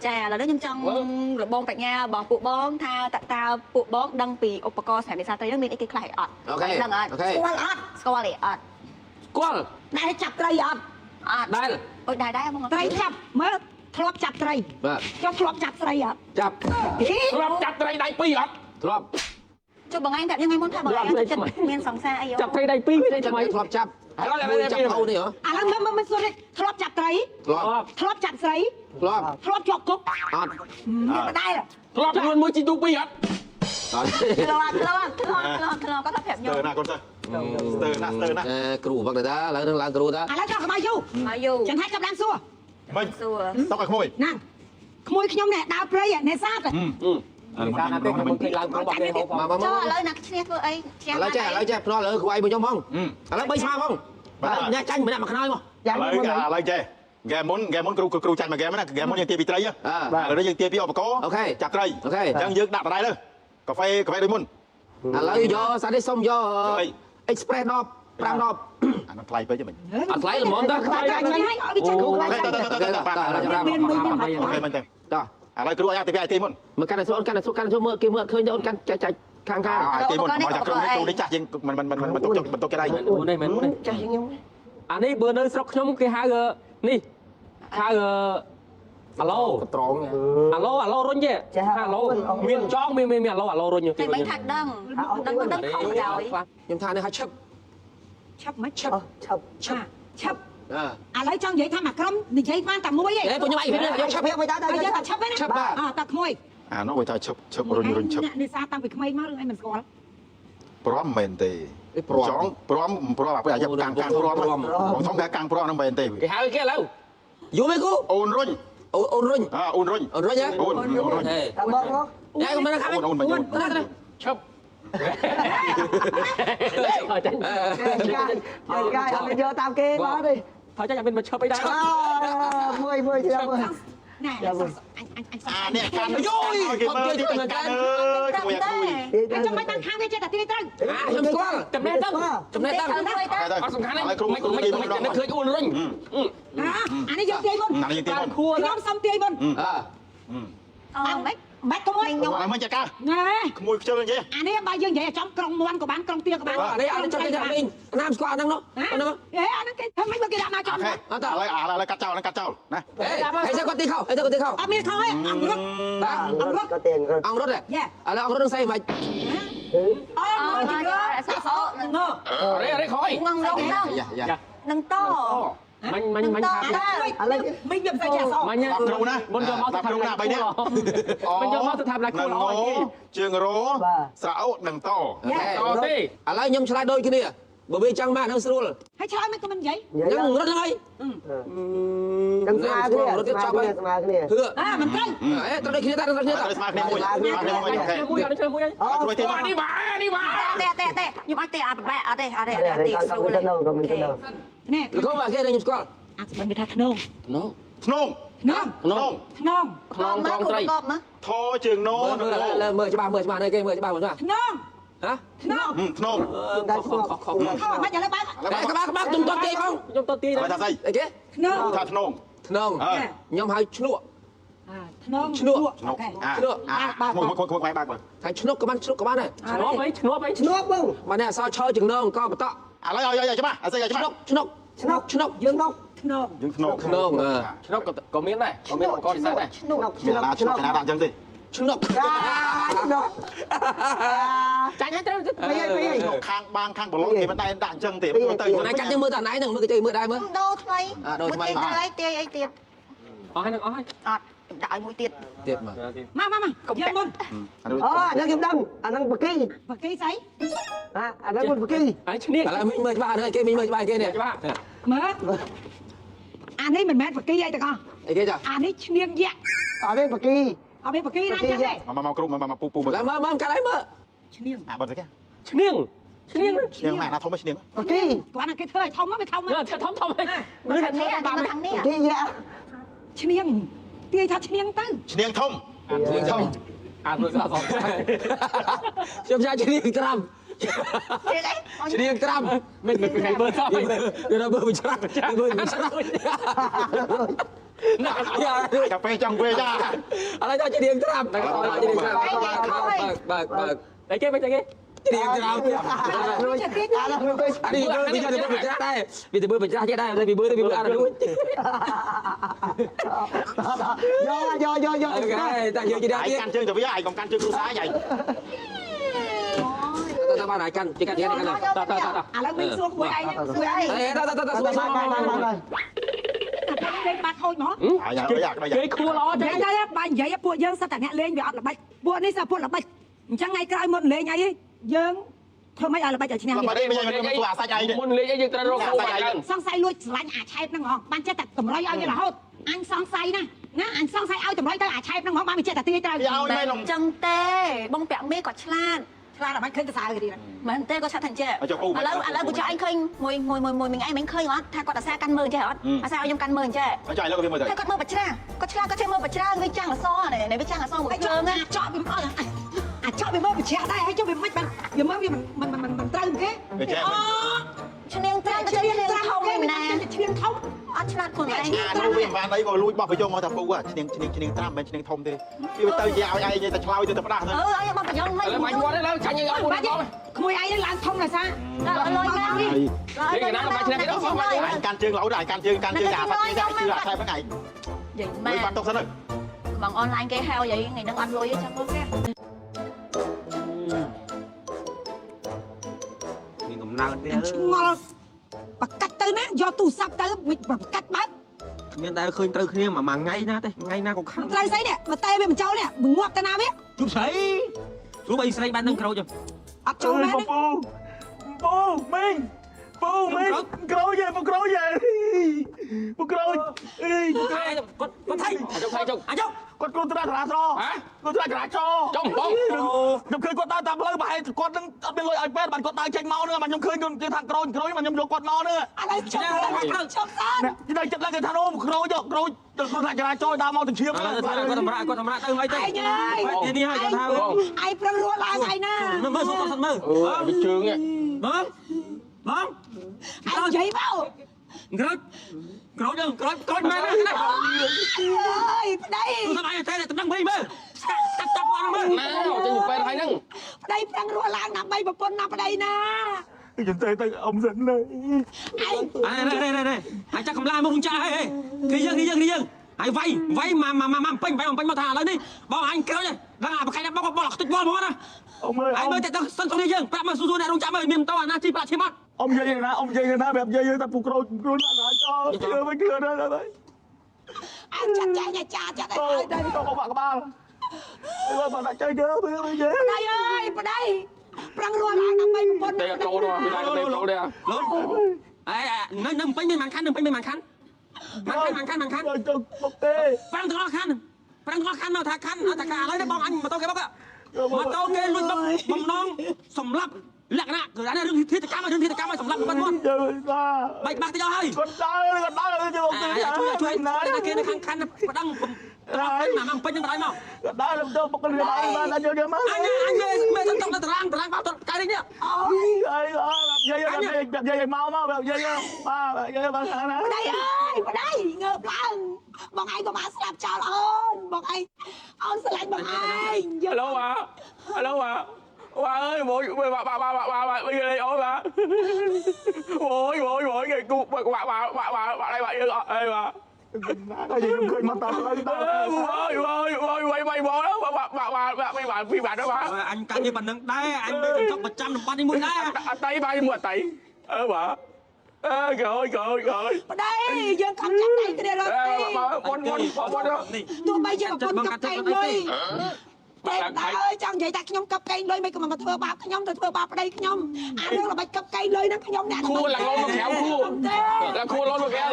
ចាឥឡូវនេះខ្ញុំចង់របងប្រាជ្ញារបស់ពួកបងថាតើពួកបងដឹងពីឧបករណ៍សម្រាប់នេសាទត្រីនោះមានអីគេខ្លះអត់ អូខេ ដឹងអត់ អូខេ ស្គាល់អត់ ស្គាល់ទេអត់ ស្គាល់ ដែរចាប់ត្រីអត់ អត់ ដែល អូយដែរដែរបង ត្រីចាប់មើលធ្លាប់ចាប់ត្រី បាទ ចុះធ្លាប់ចាប់ត្រីអត់ ចាប់ ហី ធ្លាប់ចាប់ត្រីដៃពីរអត់ ធ្លាប់ ចុះបងឯងប្រាប់ខ្ញុំថ្ងៃមុនថាបងឯងចិត្តមានសង្សារអី ចាប់ត្រីដៃពីរវាដៃ ចាប់ ថ្មី ធ្លាប់ចាប់មួយចាប់អូនេះហ៎ ឥឡូវមើលមើលមើលសួរនេះធ្លាប់ចាប់ត្រី ធ្លាប់ ធ្លាប់ចាប់ស្រី ធ្លាប់ ធ្លាប់ជាប់គុក អត់ មានមិនដែរ ធ្លាប់ចំនួនមួយជីទូពីរអត់ អត់ ធ្លាប់ធ្លាប់ធ្លាប់ធ្លាប់ធ្លាប់គាត់ថាប្រាប់ខ្ញុំ ស្ទើណាកូនសិស្សស្ទើណាស្ទើណា គ្រូវឹកតាឥឡូវនឹងឡើងគ្រូតា ឥឡូវចង់ក្បាយយូរ មកយូរ ចឹងថាចាប់ដើមសួរ មិញ សួរ តកឲ្យក្មួយ ណាក្មួយខ្ញុំនេះដើរព្រៃនេសាទ កាលណាទេខ្ញុំឃើញឡើងក្រុមរបស់គេហូប មកមក ចុះឥឡូវណាឈ្នះធ្វើអីឈ្នះ ឥឡូវចេះឥឡូវចេះភ្នាល់លើគ្រូឯងមួយខ្ញុំផងឥឡូវ3ស្មើផងអ្នកចាញ់ម្នាក់មកខ្នើយមក ឥឡូវឥឡូវចេះហ្គេមមុនហ្គេមមុនគ្រូគ្រូចាញ់មកហ្គេមណាហ្គេមមុនយើងទាពីត្រីឥឡូវនេះយើងទាពីឧបករណ៍ចាប់ត្រីអញ្ចឹងយើងដាក់ដដែលទៅកាហ្វេកាហ្វេដូចមុន ឥឡូវយកសានេះសុំយក Express 10 5 10 អានោះថ្លៃពេកទេមិញ អត់ថ្លៃល្មមតា ខ្លាចខ្លាចហើយឲ្យវាចាក់គ្រូខ្លាច មាន មានមួយទៀត អូខេមិញទេ តោះ ឥឡូវគ្រូឲ្យទីពីទីមុន មកកាន់តែសួរកាន់តែសួរកាន់តែសួរមើលគេមើលឃើញទៅអូនកាន់ចាច់ចាច់ខាងខាង ឲ្យទីមុនមកจากគ្រូនេះគ្រូនេះចាស់ជាងមិនមិនមិនទុកមិនទុកគេដែរ អូនេះមែនអូនេះ ចាស់ជាងខ្ញុំ អានេះបើនៅស្រុកខ្ញុំគេហៅនេះហៅអាឡូ ត្រង់ អាឡូអាឡូរុញទេអាឡូមានចងមានមានអាឡូអាឡូរុញ តែមិនថាដឹងដឹងដឹងខំដោយ ខ្ញុំថានេះហៅឈឹប ឆាប់មិន ឈឹប ឆាប់ឆាប់ឆាប់ អើ ឥឡូវចង់និយាយថាមួយក្រុមនិយាយបានតែមួយឯង អេពួកខ្ញុំឯងយកឈឹប ភាពមិនដែរ ឲ្យយកតែឆាប់ឯណា ឆាប់បាទ អតាក្មួយ អានោះវាថាឈឹបឈឹបរុញរុញឈឹប អ្នកនេសាទតាំងពីក្មេងមករឿងអីមិនស្គាល់ ព្រមមែនទេចង់ព្រមព្រមអាពេលអាយ៉ាប់កាំងកាំងព្រមបងធំគេកាំងព្រមហ្នឹងមែនទេ គេហៅគេឥឡូវយល់ទេគូ អូនរុញ អូនរុញ អើអូនរុញ អូនរុញហ៎ អូនអូនរុញ ហេ តាមមកមក ញ៉ែកុំមកខាង អូនអូនមិនអូន ឈប់ ចាញ់ កាយកាយអត់មានយកតាមគេមកទេ ថយចាញ់អត់មានមកឈប់អីដែរ មួយមួយឆ្នាំមួយ ណែអញអញអញ អានេះកាន់យគេមើលទីកាន់អើយគួយគួយ តែចាំមិនបានខាងវាចេះតែទាយត្រូវ អាខ្ញុំស្គាល់ ចំណេះដឹង ចំណេះដឹង អត់សំខាន់ទេ ឲ្យគ្រូ មិនមិន គ្រូទី មិន ម្ដង ឃើញអ៊ូនរុញ អានេះយកទាយមុន ណានេះទីមុន ខួរ ខ្ញុំសុំទាយមុន អើ អូមិន បាច់ក្មួយ ខ្ញុំ ឥឡូវមិនចាកា ណែ ក្មួយខ្ជិលនិយាយ អានេះបើយើងនិយាយឲ្យចំក្រុងមន់ក៏បានក្រុងទាក៏បាន អានេះអានេះចុចទៅវិញណាមស្គាល់អាហ្នឹងនោះអាហ្នឹង អេអាហ្នឹងគេធ្វើម៉េចបើគេដាក់មកចំ អូខេឥឡូវឥឡូវកាត់ចោលកាត់ចោលណា ហេហើយគាត់ទីខោហើយគាត់ទីខោ អត់មានខុសទេអង្គរត់ បាទ អង្គរត់ ក៏ទៀងរត់ អង្គរត់ឥឡូវអង្គរត់នឹងស្អីមិន អូ អូ យ សក់សក់ ង អរេអរេខ້ອຍ ងងងង យ៉ាយ៉ា នឹងត មាញ់មាញ់មាញ់ថា ឥឡូវមិនវាមិនស្អីចេះអស មាញ់ គ្រូណា មុនយកមក គ្រូណា3នាក់ មិនយកមកទៅថាឡាគូល្អគេ ជើងរស្រោនិងត តទេ ឥឡូវខ្ញុំឆ្លើយដូចគ្នាបើវាចង់មកហ្នឹងស្រួល ហើយឆ្លើយមិនក៏មិននិយាយ ហ្នឹងរត់ហ្នឹងហើយ នឹងស្មើគ្នា រត់ទៀតចប់ហើយ ស្មើគ្នា ហឺ អាមិនត្រូវ អេត្រូវដូចគ្នាតាត្រូវគ្នាតា ត្រូវស្មើគ្នាមួយស្មើគ្នាមួយអូខេ មួយអត់ឆ្លើយមួយហើយ អូ គ្រូទីមក នេះបាទនេះបាទ ទេទេទេខ្ញុំអត់ទេអត់បែអត់ទេអត់ទេអត់ទេ ក៏ ស្រួល មិនទៅក៏មិនទៅ នេះ លោកមកគេខ្ញុំស្គាល់ អាស្បិនគេថាធ្នង ណូ ធ្នង ធ្នង ធ្នង ធ្នង ខ្នងត្រង់ត្រី កបមើល ថជើងណូ មើលលើមើលច្បាស់មើលច្បាស់នេះគេមើលច្បាស់មើលច្បាស់ ធ្នង ហ៎ ធ្នង ធ្នង តែស្មើ ខុសខុស ខុសមិនឥឡូវបើក ក្បាលក្បាលខ្ញុំតទេផង ខ្ញុំតទី ឥឡូវថាស្អី អីគេ ធ្នង ថាធ្នង ធ្នង អើ ខ្ញុំហៅឆ្លក់ ធ្នង ឆ្លក់ ធ្នងអាមួយមួយមួយបែកបើ ថាឆ្នុកក៏បានឆ្នុកក៏បានដែរ ឆ្នប់អីឆ្នប់អី ឆ្នប់បង បាទនេះអសឆោចំណងក៏បតក់ ឥឡូវឲ្យឲ្យច្បាស់អស្អីឲ្យច្បាស់ ឆ្នុកឆ្នុក ឆ្នប់ ឆ្នុក យើងឆ្នប់ ធ្នង យើងធ្នង ធ្នងអឺ ឆ្នុកក៏មានដែរក៏មានឧបករណ៍ពិសេសដែរ ឆ្នប់ មានណាឆ្នប់ណាដាក់អញ្ចឹងទេ ឆ្នុក ឆ្នប់ ចាញ់ហើយត្រូវ ពីពី ខាងបាងខាងប្រឡងគេមិនដែរដាក់អញ្ចឹងទេមើលទៅ ណៃកាត់យើងមើលតាណៃហ្នឹងមើលគេមើលដែរមើល ដូរថ្មីមួយទៀតហើយទាយអីទៀត អស់ហើយនឹងអស់ហើយ អត់ខ្ញុំដាក់ឲ្យមួយទៀត ទៀតមក មកមកមកយើងមុន អូអាហ្នឹងខ្ញុំដឹងអាហ្នឹងបកី បកីស្អី អាអាហ្នឹងបកី ហើយឈ្នះ ឥឡូវមើលច្បាស់ហ្នឹងគេមើលច្បាស់គេនេះ ច្បាស់ មើលអានេះមិនមែនបកីអីទាំងអស់ អីគេចា អានេះឈ្នៀងយៈ អត់ទេបកី អត់មានបកីណាចឹងទេ មកមកគ្រូមកមកពូពូមើល ឡើយមើលមើលកាត់ឲ្យមើល ឈ្នៀង អាបើទៅគេ ឈ្នៀងឈ្នៀង ឈ្នៀងម៉ែណាធំឈ្នៀង បកី គាត់ណាគេធ្វើឲ្យធំមកវាធំមក ធំធំហើយ មើលខាងនេះខាងនេះ បកីយ៉ា ឈ្នៀងទាយថាឈ្នៀងទៅ ឈ្នៀងធំ ឈ្នៀងធំ អារួចអត់ ខ្ញុំចាឈ្នៀងត្រាំ ទៀតអី ឈ្នៀងត្រាំ មិនមិនមើលសោះ គេមើលច្រាស់មើលច្រាស់ណាយ៉ា កាហ្វេចង់វេចា ឥឡូវដល់ឈ្នៀងត្រាំឈ្នៀងត្រាំបើកបើក អីគេមិនអីគេ ឈ្នៀងត្រាំ រួចអាហ្នឹងរួច នេះវាទៅមើលបញ្ច្រាស់ដែរវាទៅមើលបញ្ច្រាស់ទៀតដែរវាមើលទៅវាមើលអត់រួច យកយកយកយក អូខេតែយើងជិះ ឯង ទៀត កាន់ជើងទៅវាឯងកុំកាន់ជើងគ្រូសាឯង តើតើបានហើយកាន់ជិះកាន់ជិះកាន់ តតតត ឥឡូវវិញសួរក្មួយឯងសួរឯង អេតើតើតើស្គាល់ បានបានបាន លេងបាត់ខូចហ្មង អាយ៉ាអាយ៉ា គេខួរល្អ និ ចឹង យាយទៅបើនិយាយពួកយើងសិតតែអ្នកលេងវាអត់ល្បិចពួកនេះសិតពួកល្បិចអញ្ចឹងថ្ងៃក្រោយមុនលេងអីយើងធ្វើម៉េចឲ្យល្បិចឲ្យឈ្នះ បើនេះមិនមិនធ្វើអាសាច់ឯងទេ មុនលេងអីយើងត្រូវរកគ្រូបានច្រើន សង្ស័យលួចស្រឡាញ់អាឆែបហ្នឹងហ្មងបានចេះតែតម្រុយឲ្យវារហូតអញសង្ស័យណាណាអញសង្ស័យឲ្យតម្រុយទៅអាឆែបហ្នឹងហ្មងបានវាចេះតែទាយត្រូវ វាឲ្យមែន ចឹងទេបងពាក់មេគាត់ឆ្លាត ឆ្លាតឲ្យឃើញទៅសើទៀត មែនទេគាត់ឆាត់ថាចេះឥឡូវឥឡូវពួកចៅឯងឃើញមួយមួយមួយមួយមួយឯងមិនឃើញអត់ថាគាត់អាសាកាន់មើលចេះអត់អាសាឲ្យខ្ញុំកាន់មើលចេះ ចុះឥឡូវក៏វាមើលទៅ ហើយគាត់មើលបច្រាគាត់ឆ្លាតគាត់ចេះមើលបច្រាវាចាំងអសនេះវាចាំងអសមួយ ហើយ ជើង ចក់ចក់វាអត់អាចចក់វាមើលបច្ឆះដែរហើយចុះវាមិនបានវាមើលវាមិនមិនមិនត្រូវគេ វាចេះ អូ ឈ្នៀងត្រាំទៅឈ្នៀងធំឯណា ឈ្នៀងធំ អត់ឆ្លាតខ្លួនឯង អានោះវាមិនបានអីក៏លួចបោះប្រយងមកថាពូឈ្នៀងឈ្នៀងឈ្នៀងត្រាំមិនឈ្នៀងធំទេវាទៅជាឲ្យឯងទៅឆ្លើយទៅទៅផ្ដាស់ទៅ អឺឲ្យបងប្រយងមិន ឥឡូវបាញ់មាត់ទេឡើយចាញ់ឲ្យអត់ បាទក្មួយឯងឡើងធំដល់សា ដល់លុយមកនេះ ឯងកាន់ជើងលោដែរកាន់ជើងកាន់ជើងអាសាច់គេជឿអាឆែបហ្នឹងឯង និយាយ លុ មែន យបាត់ទុកសិនទៅ បងអនឡាញគេហៅយាយថ្ងៃហ្នឹងអត់លុយទេចាំមកគេ មានកំណើតទេ អញឆ្ងល់បកាច់ទៅណាយកទូរស័ព្ទទៅបកាច់បើក មានដែលឃើញត្រូវគ្នាមួយថ្ងៃណាទេថ្ងៃណាក៏ខំ ត្រូវស្អីនេះមកតែវាមិនចូលនេះងាប់ទៅណាវា ជប់ស្រីទោះបីស្រីបាននឹងក្រូច អត់ចូលមែនទេ ពូពូមីង ពូមីក្រូចឯងពូក្រូចឯងពូក្រូចអី គាត់គាត់ថៃ ចុកថៃចុក អាចុក គាត់គ្រូត្រាចរាចរគ្រូត្រាចរាចរ ចុំបង ខ្ញុំឃើញគាត់ដើរតាមផ្លូវប្រហែលគាត់នឹងអត់មានលុយឲ្យពេទ្យបានគាត់ដើរចេញមកហ្នឹងបានខ្ញុំឃើញគាត់គេថាក្រូចក្រូចបានខ្ញុំយកគាត់មកហ្នឹង ឥឡូវជប់ជប់សិន នេះចិត្តឡើងគេថាអូក្រូចក្រូចគ្រូត្រាចរាចរដើរមកទាំងឈាម គាត់សម្រាប់គាត់សម្រាប់ទៅអីទៅ ឯងអើយ នេះហើយគាត់ថា ឯងប្រឹងរស់ឡើងឯងណា មើលមើលសុំសិនមើល អឺវាជើង បងបង ឯងនិយាយមក ក្រូចក្រូចក្រូចក្រូចមែនណា អើយប្តី ទូរស័ព្ទឯងតែតំណឹងវិញមើលចាប់ចាប់អត់មើល ណាចេញពីពេទ្យហើយហ្នឹង ប្តីប្រឹងរស់ឡើងដើម្បីប្រពន្ធណាប្តីណា ខ្ញុំទៅទៅអ៊ំសិនលើ ឯង អរេរេរេហើយចាក់កំឡាមកចាក់ហេគេយើងគេយើងគេយើងហើយវាយវាយមកមកមកពេញវាយមកពេញមកថាឥឡូវនេះបងអញក្រូចដឹងអាប្រកែកបងបងខ្ទេចបលហ្មងណា អ៊ំអើយ ហើយមើលតែដល់សិនក្នុងនេះយើងប្រាប់មកស៊ូស៊ូអ្នករងចាំមើលមានម៉ូតូអាណាជីប្រាក់ឈាមអត់ អ៊ំនិយាយណាអ៊ំនិយាយណាប្រាប់និយាយថាពូក្រូចគ្រូណាចរាចរមិនគ្រឿនណា អញចាត់ចែងអាចារ្យចាត់ឲ្យ ទៅទៅបាក់ក្បាលអើបើដាក់ចៃទៅទៅនិយាយ ប្តីអើយប្តីប្រឹងរស់ឡើងដើម្បីប្រពន្ធ ទេចូលទៅពីណាទេចូលទេ លូនអេនៅនៅពេញមានមួយខាន់នៅពេញមានមួយខាន់មួយខាន់មួយខាន់មួយខាន់ ទៅបុកទេ ប្រាំងទាំងអស់ខាន់ប្រាំងទាំងអស់ខាន់មកថាខាន់ថាខាឥឡូវនេះបងអញម៉ូតូគេបុកម៉ូតូគេលួចបុកបំណងសម្លាប់លក្ខណៈគឺអានេះរឿងធាតកម្មរឿងធាតកម្មឲ្យសម្លាប់ប៉ុណ្ណឹង យើ បែកបាក់ទៅយកហើយ គាត់ដើរគាត់ដើរទៅបុកទេ ជួយជួយជួយគេនៅខាងខាន់ប្តឹងមកមកពេញនឹងបណ្ដោយមក គាត់ដើរទៅបុកទៅបានបានយកយកមក អញអញមេសន្ទុកនៅតារាងតារាងបោកទៅកែនេះ អូ អីអើយាយយាយមកមកយាយបាទយាយបាទណា ប្តីអើយប្តីងើបឡើងបងឯងក៏មកស្លាប់ចោលអូនបងឯងអូនស្រឡាញ់បងឯង ហៅឡូបាទហៅឡូបាទបាទអើយមួយបាទបាទបាទបាទបាទវិញអូបាទអូយអូយអូយគេគូបាទបាទបាទបាទបាទអីបាទយើងអត់អីបាទ ណាក៏យើងឃើញមកតាមផ្លូវតាម អូយអូយអូយវៃវៃបងបាទបាទបាទបាទមិនបាទពីបាទបាទ អញកាន់នេះប៉ុណ្ណឹងដែរអញមេសន្ទុកប្រចាំតំបន់នេះមួយដែរ អតៃបាយមួយអតៃអឺបាទអើក្រោយក្រោយក្រោយ ប្តីយើងខំចាប់ដៃគ្នារត់ទេ មុនមុនមុន នេះ ទោះបីយើងប្រពន្ធកັບកែងលុយតែតើអើយចង់និយាយថាខ្ញុំកັບកែងលុយមិនក៏មកធ្វើបាបខ្ញុំទៅធ្វើបាបប្តីខ្ញុំអារឿងល្បិចកັບកែងលុយហ្នឹងខ្ញុំអ្នក គួរឡើងលងមកក្រៅគួរ ទេ ឡើងគួរលងមកក្រៅ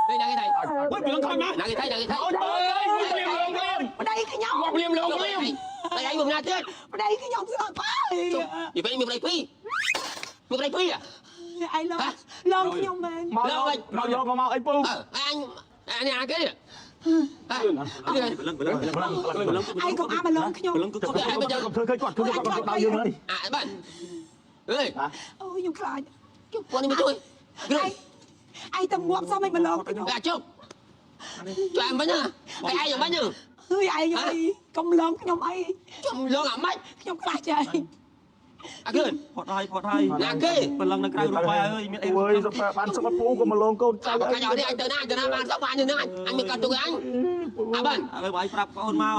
នេះណាគេថៃ អូយព្រលឹងខំណា ណាគេថៃណាគេថៃ អើយភ្លាមលងភ្លាម ប្តីខ្ញុំ មកភ្លាមលងភ្លាម តែឯងមកណាទៀត ប្តីខ្ញុំស្លាប់ហើយ ពីពេលមានប្តីពីរមានប្តីពីរ ឯងលងលងខ្ញុំមែន មកមកយកមកអីពូ អើអញអានេះអាគេ ព្រលឹងព្រលឹងព្រលឹងព្រលឹង ឯងកុំអាមកលងខ្ញុំ ព្រលឹងគឺគាត់ កុំធ្វើឃើញគាត់ធ្វើគាត់គាត់ដៅយើងហើយ អាបានអើយ អូយខ្ញុំខ្លាច ជុំពួកនេះមកជួយគ្រឿង ឯងឯងតែងាប់សោះមិនមកលងខ្ញុំ អាជុំជួយអញវិញណាឯងឯងវិញហ្នឹង អើយឯងអើយកុំលងខ្ញុំអី ជុំលងអាម៉េច ខ្ញុំខ្លាចចេះ អាគ្រឿន ផុតហើយផុតហើយ ណាគេ ព្រលឹងនៅក្រៅរូបបាយអើយមានអី អើយសុំបានសុំពូក៏មកលងកូនចៅ អាកាញ់អត់នេះអញទៅណាអញទៅណាបានសោះបានអញហ្នឹងអញមានកាត់ទុកអញអាបាន ឥឡូវបាយប្រាប់បងអូនមក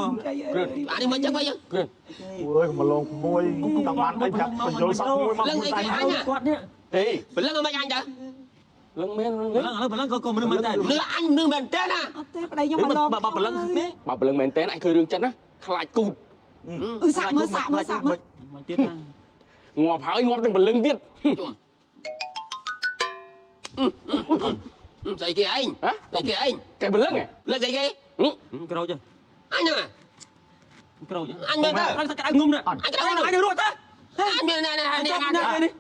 អានេះមិនចឹងវិញ អើយមកលងមួយចង់បានអីប្រាប់បញ្យលសក់មួយមក លឹងអីគេអញ គាត់នេះ ទេ ព្រលឹងមិនអញទៅ លឹងមាន ព្រលឹងឥឡូវព្រលឹងក៏ក៏មនុស្សមែនដែរ លឺអញនឹងមែនទេណា អត់ទេប្តីខ្ញុំមកលង បើបើព្រលឹងនេះ បើព្រលឹងមែនទេអញឃើញរឿងចិត្តណាខ្លាចគូត អឺសាក់មើលសាក់មើលសាក់មើល មកទៀតណា ងាប់ហើយងាប់ទាំងព្រលឹងទៀត ជុំស្អីគេឯងស្អីគេឯង កែព្រលឹងហ៎ លើស្អីគេ ក្រូច អញហ្នឹង ក្រូច អញមែនទេ អញក្តៅងុំនេះ អញក្តៅងុំ អញរត់ទៅ អញមានណាណានេះណា នេះនេះ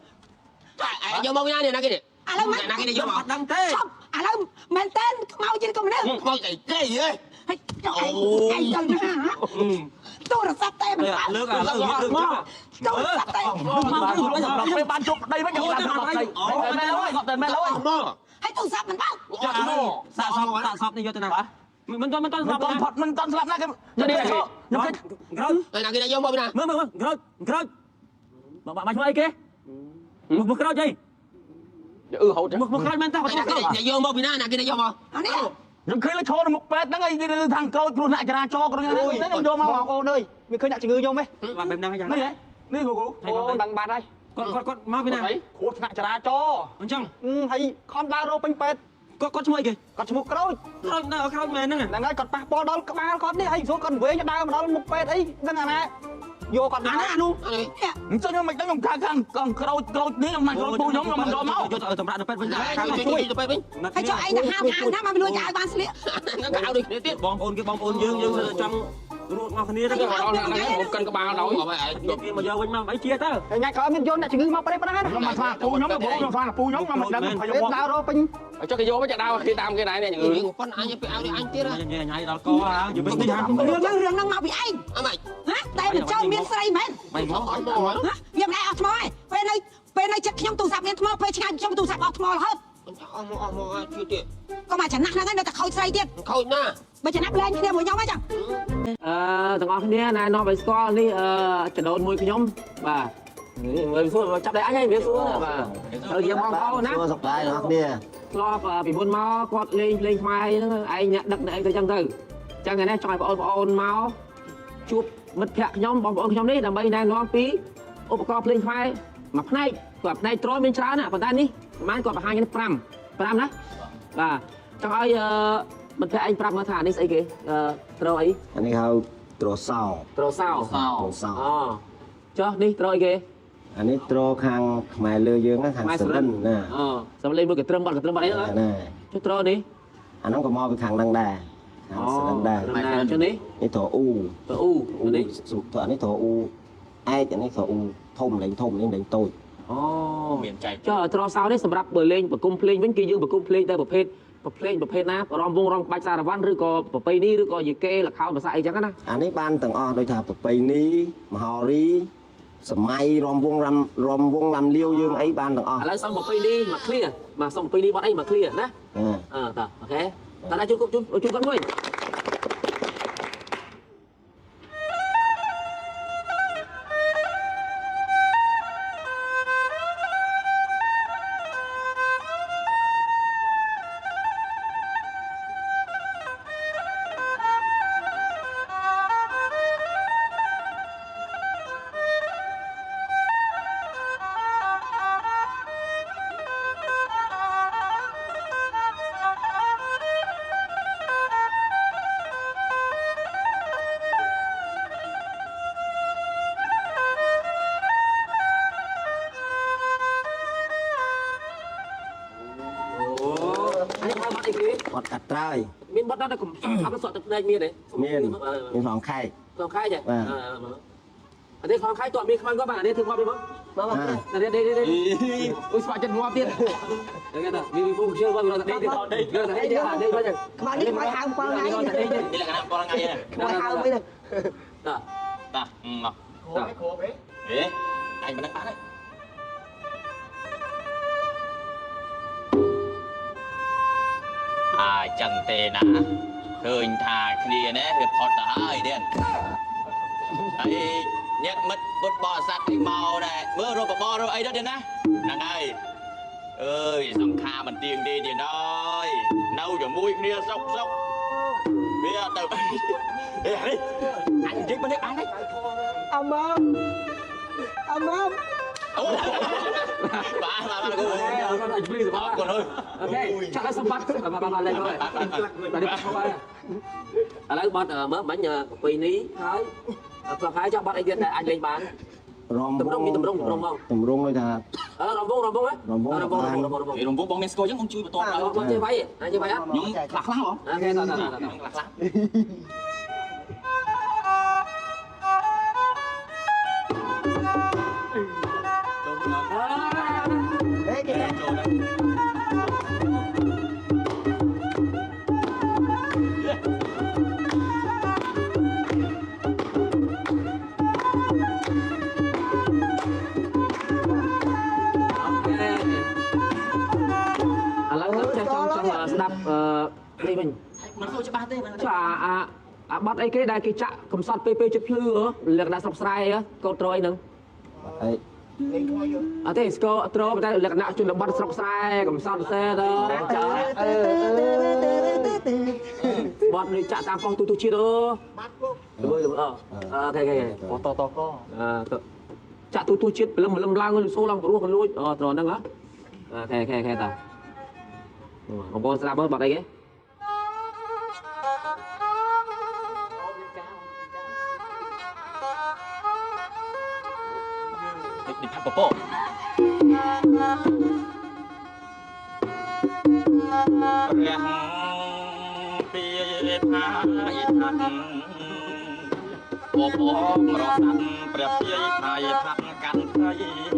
ឯងយកមកណានេះណាគេនេះ ឥឡូវមិន ណាគេនេះយកមក អត់ដឹងទេ ឈប់ឥឡូវមែនតើខ្មោចជាកុំនេះ ខ្មោចអីគេហ៎ ហើយចុះឯងឯងទៅណាទូរស័ព្ទតែមិនបាន លើកឥឡូវមានរឿងចឹង ទូរស័ព្ទតែ ដល់ពេលបានជប់ប្តីវិញគាត់ដល់ប្តីតែមែនហើយគាត់តែមែនហើយ មក ហើយទូរស័ព្ទមិនបើក យកទៅសាកសពសាកសពនេះយកទៅណាមិនមិនមិន មិនតន់ផុតមិនតន់ស្លាប់ណាគេខ្ញុំខ្ញុំឃើញ ក្រូច ឯណាគេយកមកណា មើលមើលក្រូចក្រូចបើបាក់ឈ្មោះអីគេមកក្រូចអី អឺហូត មកក្រូចមែនតើ ណាគេយកមកពីណាណាគេយកមក អានេះ ខ្ញុំឃើញលើឈរនៅមុខពេទ្យហ្នឹងឯងខាងក្រូចគ្រោះថ្នាក់ចរាចរណ៍គ្រោះហ្នឹងខ្ញុំយកមក បងអូនអើយមានឃើញអ្នកជំងឺខ្ញុំទេ បាទបែបហ្នឹងយ៉ាង នេះហ៎នេះគូគូ អូដឹងបាត់ហើយ គាត់គាត់គាត់មកពីណា គ្រោះថ្នាក់ចរាចរណ៍ អញ្ចឹង ហើយខំដើររកពេញពេទ្យ គាត់គាត់ឈ្មោះអីគេ គាត់ឈ្មោះក្រូច ក្រូចនៅក្រូចមែនហ្នឹង ហ្នឹងហើយគាត់ប៉ះពាល់ដល់ក្បាលគាត់នេះហើយស្រួលគាត់វែងដើរមកដល់មុខពេទ្យអីដឹងអាណា យកគាត់ អាណានោះអញ្ចឹងខ្ញុំមិនដឹងខ្ញុំខាងខាងក្រូចក្រូចនេះខ្ញុំមិនក្រូចពូខ្ញុំខ្ញុំមិនយកមក យកទៅសម្រាប់នៅពេទ្យវិញ ជួយទៅពេទ្យវិញ ហើយចុះឯងទៅហាវហាវណាមកលួចឲ្យបានស្លៀក ហ្នឹងក៏ឲ្យដូចគ្នាទៀត បងប្អូនគេបងប្អូនយើងយើងចង់រួចមកគ្នាទៅ ដល់ហ្នឹងខ្ញុំកិនក្បាលដល់ មកឲ្យឯង គេមកយកវិញមកអីជាទៅ ថ្ងៃក្រោយមានយកអ្នកជំងឺមកប្រេះប៉ុណ្ណា ខ្ញុំមកស្មានពូខ្ញុំពូខ្ញុំស្មានពូខ្ញុំខ្ញុំមិនដឹងខ្ញុំ ពេលដើររកពេញ ចុះគេយកមកចាដើរគេតាមគេដែរនេះ រឿងប៉ុណ្ណាអញទៅឲ្យអញទៀត ញ៉ៃញ៉ៃដល់កហ่าយវិញនេះហា រឿងហ្នឹងរឿងហ្នឹងមកពីឯង អម៉េច ហ៎តែមិនចូលមានស្រីមែន បាយមក អត់មក ហ៎វាមិនដែរអស់ថ្មឯងពេលនៅចិត្តខ្ញុំទូរស័ព្ទមានថ្មពេលឆ្ងាយខ្ញុំទូរស័ព្ទអស់ថ្មរហូត អស់មកអស់មកជួយទៀត ក៏មកចំណាស់ហ្នឹងនៅតែខូចស្រីទៀត ខូចណា បើចំណាប់លែងគ្នាមួយខ្ញុំហ៎ចឹង អឺទាំងអស់គ្នាណែនាំឲ្យស្គាល់នេះអឺចំណូលមួយខ្ញុំបាទនេះសួរចាប់ដៃអញហើយវាសួរបាទហើយយើងបងប្អូនណា សួរសុខបាយទាំងអស់គ្នា ធ្លាប់ពីមុនមកគាត់លេងភ្លេងខ្មែរហ្នឹងឯងអ្នកដឹកអ្នកអីទៅចឹងទៅចឹងថ្ងៃនេះចង់ឲ្យបងប្អូនមកជួបមិត្តភក្តិខ្ញុំបងប្អូនខ្ញុំនេះដើម្បីណែនាំពីឧបករណ៍ភ្លេងខ្មែរមួយផ្នែកគាត់ផ្នែកត្រមានច្រើនណាប៉ុន្តែនេះប្រហែលគាត់បង្ហាញនេះ5 5ណាបាទចង់ឲ្យមិត្តភក្តិឯងប្រាប់មកថានេះស្អីគេត្រអី អានេះហៅត្រសោ ត្រសោ ត្រសោ អូចុះនេះត្រអីគេ អានេះត្រខាងខ្មែរលើយើងណាខាងសរិនណា អូសំលេងមួយកត្រឹមបាត់កត្រឹមបាត់អីហ្នឹង ណា ចុះត្រនេះ អាហ្នឹងក៏មកពីខាងហ្នឹងដែរខាងសរិនដែរ ចុះនេះ នេះត្រអ៊ូ ត្រអ៊ូនេះ ត្រអានេះត្រអ៊ូឯកអានេះត្រអ៊ូធំលេងធំនេះលេងតូច អូ មានចែក ចុះត្រសោនេះសម្រាប់បើលេងប្រគំភ្លេងវិញគេយើងប្រគំភ្លេងតែប្រភេទភ្លេងប្រភេទណារំវងរំក្បាច់សារវ័នឬក៏ប្រពៃណីឬក៏យីកេលខោនភាសាអីចឹងណា អានេះបានទាំងអស់ដូចថាប្រពៃណីមហោរីសម័យរំវងរំរំវងរំលាវយើងអីបានទាំងអស់ ឥឡូវសុំប្រពៃណីមកឃ្លៀមកសុំប្រពៃណីបាត់អីមកឃ្លៀណាអឺតោះអូខេតើណាជួយជួយជួយគាត់មួយ បាត់កាត់ត្រើយ មានបាត់ដល់តែអត់សក់ទឹកភ្នែកមានទេ មានមានផងខែក ផងខែកចាអានេះផងខែកតើមានខ្មៅគាត់បាទអានេះធ្វើងាប់ទេបងមកនេះនេះនេះអូស្វាចិត្តងាប់ទៀតហ្នឹងទៅមានពូខ្ជិលគាត់រត់តែដេកទៀតរត់តែដេកទៀតដេកបាត់ ខ្មៅនេះខ្មៅហៅ7ថ្ងៃ នេះលក្ខណៈ7ថ្ងៃហ្នឹង ខ្មៅហៅវិញ តោះ តោះមក គ្របហ៎ ហេអញមិនដឹងបាត់ហើយអាចឹងទេណាឃើញថាគ្នានេះវាផុតទៅហើយទៀតហើយញាតិមិត្តពុទ្ធបរិស័ទអីមកដែរមើលរកបបរកអីទៅទៀតណាហ្នឹងហើយអើយសង្ខារមិនទៀងទេទៀតអើយនៅជាមួយគ្នាសុកសុកវាអត់ទៅអេនេះអញនិយាយមិននេះអញនេះ អាម៉ាមអាម៉ាម អូបាទបាទបាទគូ អញព្រីស អរគុណអើយ អូខេចាក់ឲ្យសម្បត្តិបាទបាទលេងហើយបាទនេះបាទឥឡូវបាត់មើលមិញប្រពៃណីហើយប្រុសហើយចង់បាត់អីទៀតដែលអាចលេងបាន រំ តម្រង់មានតម្រង់តម្រង់មក តម្រង់ដូចថា អឺរំវងរំវងហ៎ រំវង រំវងរំវងរំវង រំវងបងមានស្គាល់ចឹងបងជួយបន្តដល់ បងចេះវាយអញចេះវាយអត់ ខ្ញុំខ្លះខ្លះបង អូខេតោះតោះតោះ ខ្លះខ្លះ ហេគេ ចូលដល់ ឥឡូវចេះចង់ចង់ស្ដាប់អឺនេះវិញ មិនសូវច្បាស់ទេមិន ចុះអាអាបត់អីគេដែលគេចាក់កំសត់ពេលពេលចិត្តភ្លឺហ៎លក្ខណៈស្រុកស្រែហ៎កូនត្រយហ្នឹង អី អត់ទេស្គរត្រប៉ុន្តែលក្ខណៈជនបទស្រុកស្រែកំសត់សេទៅចាបត់នេះចាក់តាមប៉ុស្តិ៍ទូទូជាតិអឺល្មើល្មើអូខេខេ អូតតក អឺចាក់ទូទូជាតិព្រលឹមព្រលឹមឡើងលសូឡើងព្រោះកលួចអូត្រហ្នឹងហ៎អូខេខេខេតាបងប្អូនស្ដាប់មើលបត់អីគេ Thank you. និផាត់ពពកព្រះពីផាយថាត់ពពករសាត់ព្រះពីផាយថាត់កាន់ព្រៃ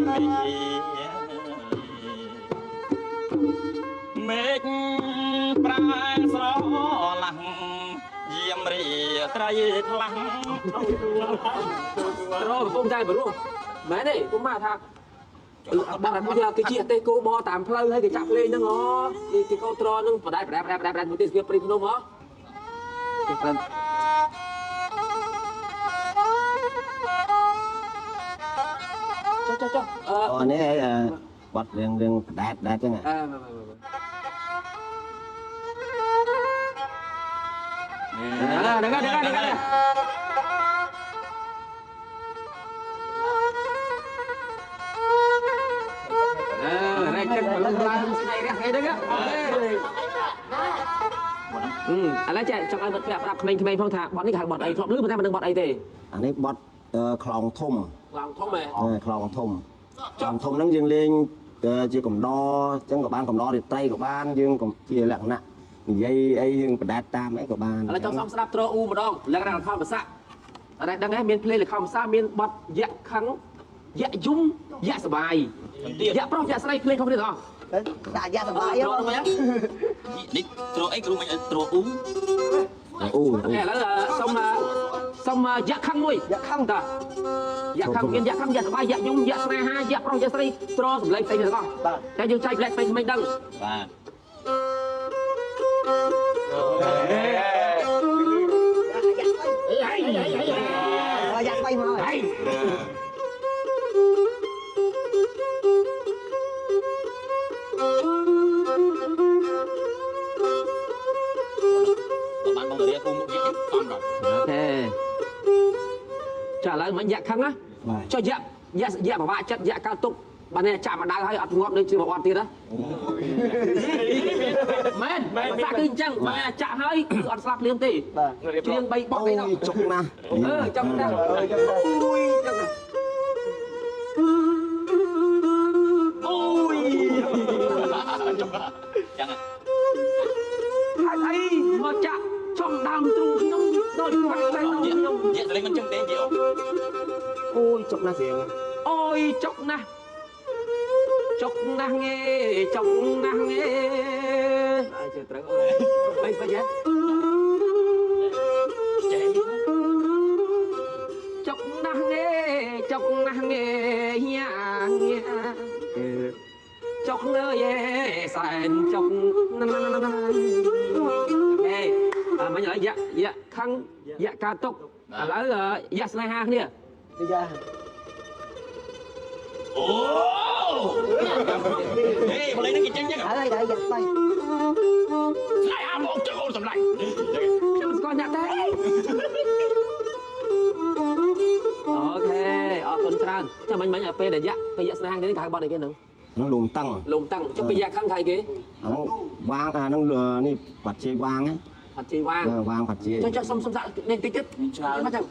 មេឃីមេឃប្រែស្រឡះយាមរីត្រីខ្លាំង ត្រកំពុងតែបរោះមែនទេគុំមកថាបងតែមួយគេជិះទេគោបតាមផ្លូវហើយគេចាក់ភ្លេងហ្នឹងហ៎គេកោត្រហ្នឹងបដែតបដែតបដែតបដែតមួយទេសភាពព្រៃភ្នំហ៎គេប្រើចុះចុះចុះអឺ អូនេះបាត់រឿងរឿងបដែតដែតចឹង អឺហ្នឹងហ្នឹងហ្នឹងហ្នឹងអឺរែកទឹកបលឹងឡើងស្នៃរះអីហ្នឹងអឺឥឡូវចេះចង់ឲ្យមិត្តភក្តិប្រាប់ក្មេងៗផងថាបទនេះគេហៅបទអីធ្លាប់ឮប៉ុន្តែមិនដឹងបទអីទេ អានេះបត់ខ្លោងធំ ខ្លោងធំហ៎ ខ្លោងធំខ្លោងធំហ្នឹងយើងលេងជាកំដរអញ្ចឹងក៏បានកំដររាត្រីក៏បានយើងក៏ជាលក្ខណៈនិយាយអីយើងបដែតតាមអីក៏បាន ឥឡូវចង់សុំស្ដាប់ត្រអ៊ូម្ដងលក្ខណៈល្ខោនភាសាអត់ដឹងទេមានភ្លេងល្ខោនភាសាមានបទយៈខឹងយៈយំយៈសបាយយៈប្រុសយៈស្រីភ្លេងខុសគ្នាទាំងអស់ ដាក់យ៉ាសបាយ នេះត្រអីគ្រូមិនត្រអ៊ូ អ៊ូ ឥឡូវសុំសុំយៈខឹងមួយ យ៉ាខឹង តាយៈខឹងមានយៈខឹងយៈសបាយយៈយំយៈស្នេហាយៈប្រុសយៈស្រីត្រសំឡេងផ្សេងទាំងអស់តែយើងចែកផ្លែកផ្សេងមិនដឹង បាទ យ៉ាស្បៃមកហើយ បានបងរៀបពូមុខយៈសំដល់ អូខេចាឥឡូវមិញយៈខឹងណាចុះយៈយៈយៈពិបាកចិត្តយៈកើតទុកបាននេះចាក់ម្ដៅហើយអត់ងាប់ដូចជាបត់ទៀតណាមែនភាសាគឺអញ្ចឹងបាទចាក់ហើយគឺអត់ស្លាប់ភ្លាមទេច្រៀង3បត់អីនោះ ចុកណាស់ អឺចុកណាស់អូយចុកណាស់អូយ ចឹង ហេតុអីមកចាក់ចំដើមទ្រូងខ្ញុំដូចបាក់តែខ្ញុំ យៈលេងមិនចឹងទេយៈ អូយចុកណាស់ស្រៀង អូយចុកណាស់ចុកណាស់ងេចុកណាស់ងេអើជឿត្រូវអូយបីបីចេះចុកណាស់ងេចុកណាស់ងេញ៉ាញ៉ាចុកលើយេសែនចុកណាណាណាណាហេអើមិញឥឡូវយៈយៈខឹងយៈកើតទុកឥឡូវយៈស្នេហាគ្នា យ៉ា អូហេបលេងនឹងគេចឹងចឹង ហើយហើយយ៉ាស្បៃ ស្នេហាមកចុះអូនសម្លាញ់ ខ្ញុំស្គាល់អ្នកទេអូខេអរគុណច្រើនចាំមិញមិញពេលដែលយៈពេលយៈស្នេហានេះគេហៅបត់អីគេហ្នឹង ហ្នឹងលំតឹង លំតឹងចុះពេលយៈខឹងគេគេ ហ្នឹងវាងអាហ្នឹងនេះបាត់ជ័យវាង បាត់ជ័យវាង វាងបាត់ជ័យ ចុះចុះសុំសុំសាក់នេះតិចទៀតច្រើនចឹង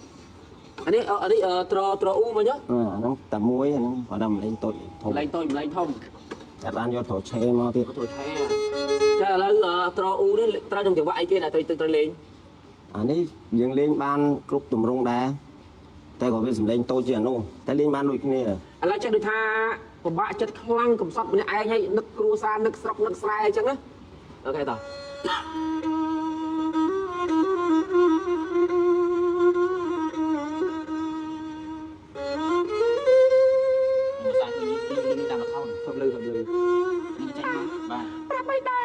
អានេះអានេះត្រត្រអ៊ូមិញ អាហ្នឹងតែមួយហ្នឹងគាត់តែម្លេងតូចធំ ម្លេងតូចម្លេងធំ តែបានយកត្រឆេមកទៀត ត្រឆេចាឥឡូវត្រអ៊ូនេះត្រូវនឹងចង្វាក់អីគេដែលត្រូវត្រូវលេង អានេះយើងលេងបានគ្រប់ទម្រង់ដែរតែក៏វាសម្លេងតូចជាងអានោះតែលេងបានដូចគ្នា ឥឡូវចេះដូចថាពិបាកចិត្តខ្លាំងកំសត់ម្នាក់ឯងហើយនឹកគ្រួសារនឹកស្រុកនឹកស្រែអញ្ចឹងណាអូខេតោះ ភាសាគឺលឺតាមល្ខោន ធំលឺធំលឺ នេះចេញមកបាទ ប្រាប់បៃតា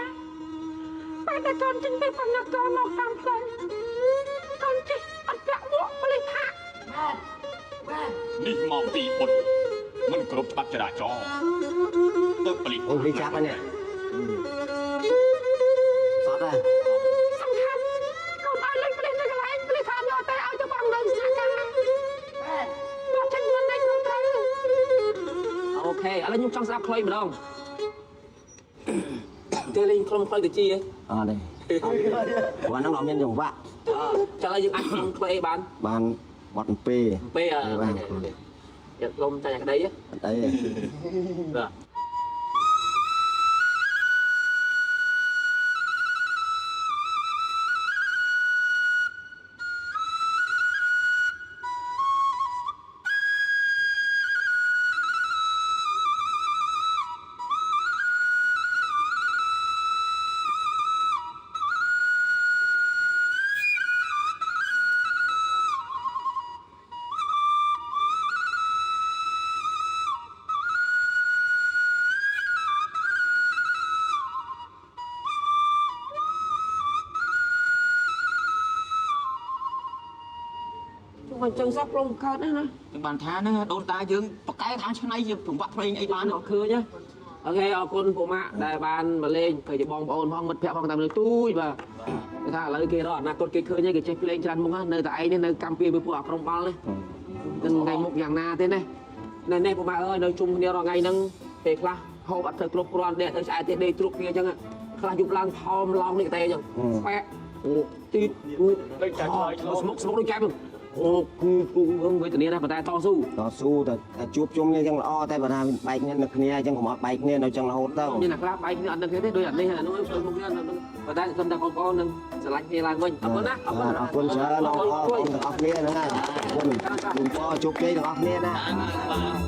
បែរតែកូនចេញទៅបង្កកមកតាមផ្លូវកូនចេះអត់ពាក់មួកបលិផាក នេះមកពីបុតមិនគ្រប់ច្បាប់ចរាចរណ៍ទៅប៉លីស អូនេះចាប់ហើយនេះសតដែរ សំខាន់កូនឲ្យលេងប៉លិសនៅកន្លែងប៉លិសថាយកតែឲ្យទៅបងនៅស្នាក់ការមកចេញមិនដេញមិនត្រូវ អូខេឥឡូវខ្ញុំចង់ស្ដាប់ខ្លីម្ដងទេលេងក្រុមខ្លីទៅជីហ៎ អត់ទេព្រោះហ្នឹងអត់មានចង្វាក់ ចាឥឡូវយើងអាចក្រុមខ្លីអីបាន បានបត់អំពេ អំពេអ បាន ឺ យ៉ាត់លំចាញ់អាក្តី អត់អីទេ បាទ មកចឹងសោះប្រុងកើតណាណា នឹងបានថាហ្នឹងដូនតាយើងបកកែខាងឆ្នៃជាប្រវត្តិភ្លេងអីបាន អត់ឃើញណាអូខេអរគុណពួកម៉ាក់ដែលបានមកលេងទៅជាបងប្អូនផងមិត្តភក្តិផងតាមលើទូចបាទគេថាឥឡូវគេរកអនាគតគេឃើញហើយគេចេះភ្លេងច្រើនមុខណានៅតែឯងនេះនៅកម្ពុជាមួយពួកអាក្រុមបាល់នេះនឹងថ្ងៃមុខយ៉ាងណាទេណាណែនេះពួកម៉ាក់អើយនៅជុំគ្នារាល់ថ្ងៃហ្នឹងពេលខ្លះហូបអត់ទៅគ្រប់គ្រាន់ដេកទៅឆ្អែតទេដេកទ្រុកគ្នាអញ្ចឹងខ្លះយប់ឡើងផោមឡងនេះតែអញ្ចឹងប៉ែអូទីត ដូចចាឆ្លើយឆ្លង ស្មុកស្មុកដូចកែបអូគូគូវេទនាណាស់ប៉ុន្តែតស៊ូ តស៊ូតែតែជួបជុំគ្នាអញ្ចឹងល្អតែបើថាបែកគ្នានៅគ្នាអញ្ចឹងកុំអត់បែកគ្នានៅអញ្ចឹងរហូតទៅ មានអ្នកខ្លះបែកគ្នាអត់ដឹងគ្នាទេដូចអានេះអានោះទៅមុខគ្នាប៉ុន្តែខ្ញុំតែបងប្អូននឹងស្រឡាញ់គ្នាឡើងវិញអរគុណណា អរគុណច្រើនអរគុណទាំងអស់គ្នាហ្នឹងហើយអរគុណជូនពរជោគជ័យទាំងអស់គ្នាណា បាទ